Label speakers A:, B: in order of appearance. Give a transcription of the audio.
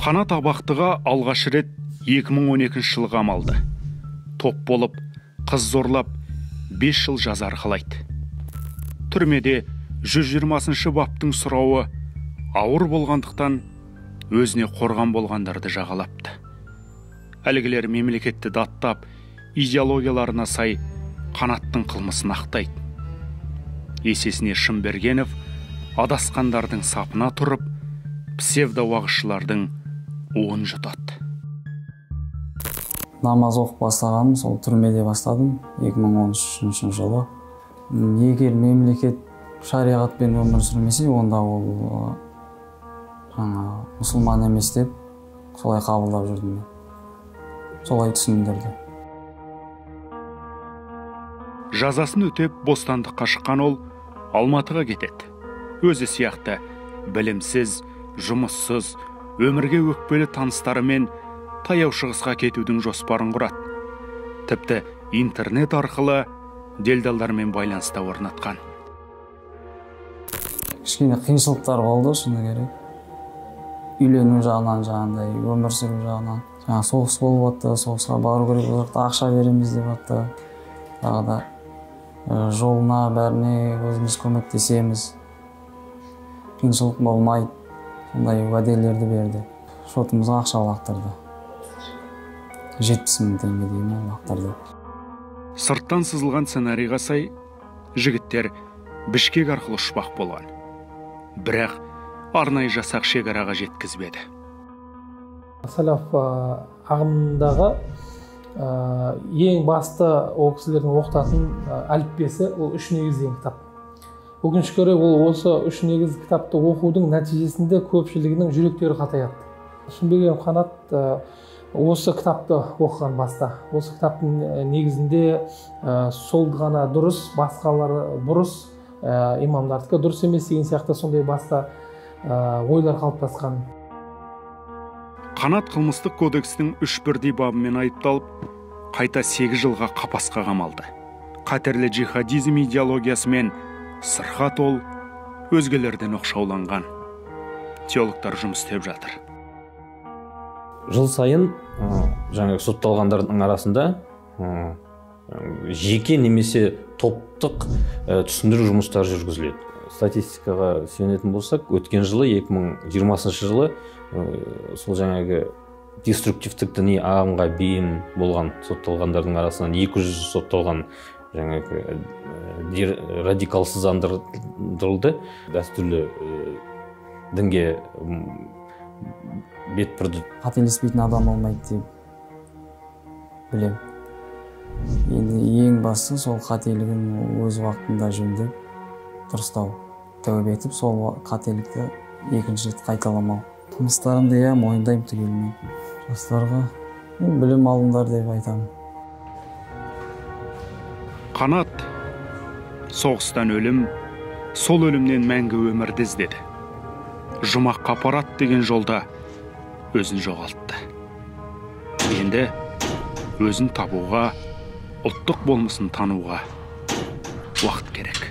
A: Қанат абақтыға алғаш рет 2012 жылы қамалды. Топ болып, қыз зорлап, 5 жыл жаза арқалайды. Түрмеде 120-шы баптың сұрауы ауыр болғандықтан өзіне қорған болғандарды жағалапты. Әлгілер мемлекетті даттап, идеологияларына сай Қанаттың қылмысын ақтайды. Есесіне Шымбергенов адасқандардың сапына тұрып, псевдоуағызшылардың уын жұтады.
B: Намаз оқып бастағаным сол түрмеде бастадым 2013 жылы. Егер мемлекет шариғатпен өмір сүрмесе, онда ол жаңа мұсылман емес деп солай қабылдап жүрдім мен. Солай түсіндірді.
A: Жазасын өтеп бостандыққа шыққан ол Алматыға кетеді. Өзі сияқты білімсіз, жұмыссыз, өмірге өкпелі таныстарымен Таяу Шығысқа кетудің жоспарын құрады. Тіпті интернет арқылы делдалдармен байланыста орнатқан.
B: Кішкене қиыншылықтар болды, шыны керек. Үйлену жағынан, жаңағындай өмір сүру жағынан. Жаңа соғыс болып атты, соғысқа бару керек ол жақта ақша береміз деп атты. Тағы да жолына бәріне өзіміз көмектесеміз. Қиыншылық болмайды. Сондай уәделерді берді. Шотымызға ақша лақтырды. 70 мың теңге дейін лақтырды.
A: Сырттан сызылған сценарийға сай жігіттер Бішкек арқылы ұшпақ болған. Бірақ арнайы жасақ шекараға жеткізбеді.
C: Салаф ағымындағы ең басты ол кісілердің оқытатын әліппесі ол үш негіз деген кітап. Өкінішке орай, ол осы үш негіз кітапты оқудың нәтижесінде көпшілігінің жүректері қатаяды. Шымбергенов Қанат осы кітапты оқыған баста. Осы кітаптың негізінде сол ғана дұрыс, басқалары бұрыс, имамдардікі дұрыс емес деген сияқты сондай баста ойлар қалыптасқан.
A: Қанат қылмыстық кодекстің 3 бірдей бабымен айыпталып, қайта 8 жылға қапасқа қамалды. Қатерлі джихадизм идеологиясымен сырқат ол өзгелерден оқшауланған. Теологтар жұмыс істеп жатыр.
D: Жыл сайын жаңағы сотталғандардың арасында жеке немесе топтық түсіндіру жұмыстары жүргізіледі. Статистикаға сүйенетін болсақ, өткен жылы 2020 жылы сол жаңағы деструктивтік діни ағымға бейім болған сотталғандардың арасынан 200 сотталған жаңағы радикалсыздандырылды. Дәстүрлі дінге бет бұрды.
B: Қателеспейтін адам болмайды деп білем. Енді ең бастысы сол қателігін өз уақытында жөндеп, дұрыстау, тәубе етіп, сол қателікті екінші рет қайталамау. Қылмыстарымды иә мойындаймын түгелімен. Жастарға білім алыңдар деп айтамын.
A: Қанат соғыстан өлім, сол өлімнен мәңгі өмірді іздеді. Жұмаққа апарады деген жолда өзін жоғалтты. Енді өзін табуға, ұлттық болмысын тануға уақыт керек.